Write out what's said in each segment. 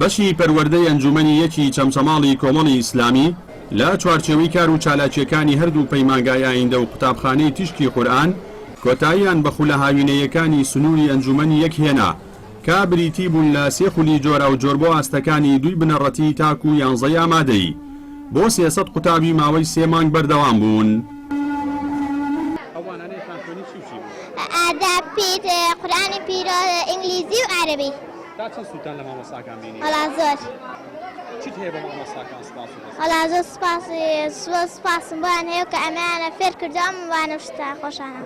بەشی پەروەردەی ئەنجوومەنی یەکی چەمچەماڵی کۆمەڵی ئیسلامی لە چوارچێوەی کار و چالاکییەکانی هەردوو پەیمانگای ئایندە و قوتابخانەی تیشکی قورئان کۆتاییان بە خولە هاوینەییەکانی سنووری ئەنجوومەنی یەک هێنا کە بریتی بوون لە سێ خولی جۆراوجۆر بۆ ئاستەکانی دووی بنەڕەتی تاکوو یانزەی ئامادەیی بۆ 300 قوتابی ماوەی سێ مانگ بەردەوام بوون. ئاداب پیت قورئانی پیرۆز ئینگلیزی و عەرەبی. تا چەند سوودتان لە مامۆستاکان بینی؟ وەڵا زۆر. چیت هەیە بۆ مامۆستاکان سوپاس و دەست؟ وەڵا زۆر سوپاس زۆر سوپاسم بۆیان هەیە کە ئەمەیانە فێر کردووە ئەم وانە و شتە خۆشانە.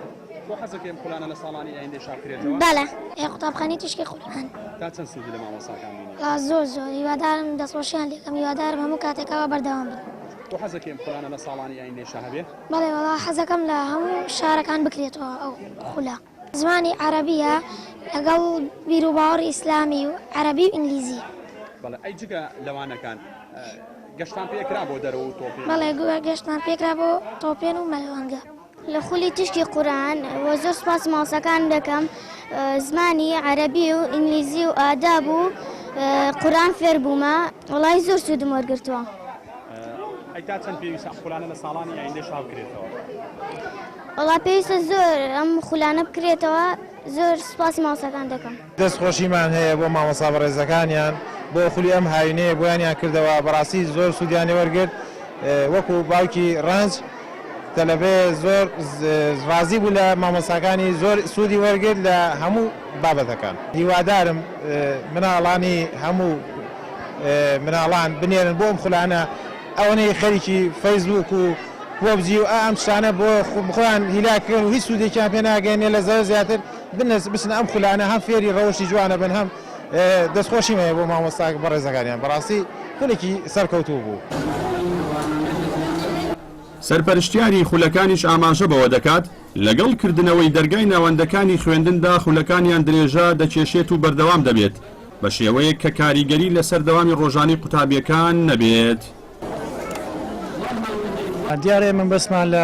تۆ حەزەکەی ئەم خولانە لە ساڵانی ئایندەشا بکرێتەوە؟ بەڵێ. ئێ قوتابخانەی تیشکی قورئان. تا چەند سوودی لە مامۆستاکان بینی؟ وەڵا زۆر زۆر هیوادارم دەستخۆشیان لێکەم هیوادارم هەموو کاتێک ئاوا بەردەوام بن. تۆ حەزەکەی ئەم خولانە لە ساڵانی ئایندەشا هەبێ؟ بەڵێ وەڵا حەزەکەم لە هەموو شارەکان بکرێتەوە ئەو خولە. زمانی عەرەبیە لەگەڵ بیروباوەڕی ئیسلامی و عەرەبی و ئینگلیزی. بەڵێ ئەی جگە لەوانەکان گەشتان پێکرا بۆ دەرەوە و تۆپێن؟ بەڵێ گەشتمان پێکرا بۆ تۆپێن و مەلەوانگە. لە خولی تیشکی قورئان وە زۆر سوپاسی مامۆستاکانم دەکەم زمانی عەرەبی و ئینگلیزی و ئاداب و قورئان فێر بوومە وەڵای زۆر سوودم وەرگرتووە. ئەی تا چەند پێویستە ئەم خولانە لە ساڵانی ئایندەشا بکرێتەوە؟ وەڵا پێویستە زۆر ئەم خولانە بکرێتەوە زۆر سوپاسی مامۆستاکان دەکەم. دەست خۆشیمان هەیە بۆ مامۆستا بەڕێزەکانیان بۆ خولی ئەم هاوینەیە بۆیانیان کردەوە بەڕاستی زۆر سوودیان لێ وەرگرت وەکو باوکی ڕەنج تەلەبەیە زۆر ڕازی بوو لە مامۆستاکانی زۆر سوودی وەرگرت لە هەموو بابەتەکان هیوادارم مناڵانی هەموو مناڵان بنێرن بۆ ئەم خولانە ئەوەنەی خەریکی فەیسبووک و پۆبجی و ئەم شتانە بۆ خۆیان هیلاک کەن و هیچ سوودێکیان پێ ناگەیەنێ لە زەرەر زیاتر بنەس بچنە ئەم خولانە هەم فێری ڕەوشی جوانە بن هەم دەستخۆشیم هەیە بۆ مامۆستا بەڕێزەکانیان بەڕاستی خولێکی سەرکەوتوو بوو. سەرپەرشتیاری خولەکانیش ئاماژە بەوە دەکات، لەگەڵ کردنەوەی دەرگای ناوەندەکانی خوێندندا خولەکانیان درێژە دەکێشێت و بەردەوام دەبێت، بە شێوەیەک کە کاریگەری لەسەر دەوامی ڕۆژانەی قوتابییەکان نەبێت. دیارە ئێمە مەبەستمان لە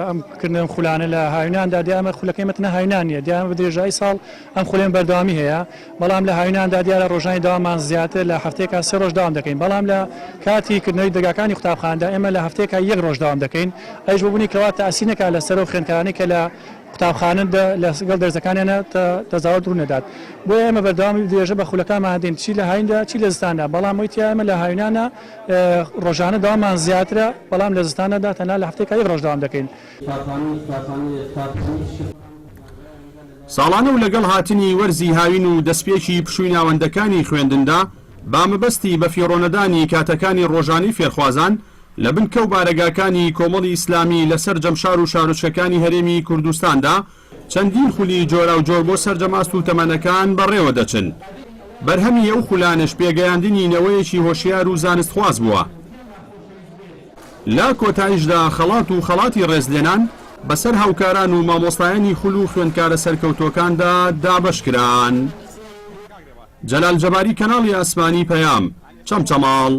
ئەم کردنەوەی ئەم خولانە لە هاویناندا دیارە ئەمە خولەکەی ئێمە تەنها هاوینان نییە دیارە بە درێژایی ساڵ ئەم خولەیە بەردەوامی هەیە بەڵام لە هاویناندا دیارە ڕۆژانی دەوامان زیاتر لە هەفتەیەکا سێ ڕۆژ دەوام دەکەین بەڵام لە کاتی کردنەوەی دەرگاکانی قوتابخانەدا ئێمە لە هەفتەیەکا یەک ڕۆژ دەوام دەکەین ئەویش بۆ بوونی کەوا تەئسیر نەکات لەسەر ئەو خوێندکارانەی کە لە قوتابخانە لەگەڵ دەرسەکانیانە تەزاهورات ڕوو نەدات بۆیە ئێمە بەردەوامی درێژە بە خولەکانمان دەین چی لە هاویندا چی لە زستاندا بەڵام ئەوەی تیا ئێمە لە هاوینانە ڕۆژانە دەوامان زیاترە بەڵام لە زستانەدا تەنها لە هەفتەیەکا یەک ڕۆژ دەوام دەکەین. ساڵانە و لەگەڵ هاتنی وەرزی هاوین و دەستپێکی پشووی ناوەندەکانی خوێندندا با مەبەستی بەفیڕۆنەدانی کاتەکانی ڕۆژانەی فێرخوازان لە بنکە و بارەگاکانی کۆمەڵی ئیسلامی لە سەرجەم شار و شارۆچکەکانی هەرێمی کوردستاندا چەندین خولی جۆراوجۆر بۆ سەرجەم ئاست و تەمەنەکان بەڕێوە دەچن. بەرهەمی ئەو خولانەش پێگەیاندنی نەوەیەکی هۆشیار و زانستخواز بووە. لە کۆتایشدا خەڵات و خەڵاتی ڕێزلێنان بەسەر هاوکاران و مامۆستایانی خول و خوێندکارە سەرکەوتووەکاندا دابەشکران. جەلال جەباری کەناڵی ئاسمانی پەیام، چەمچەماڵ.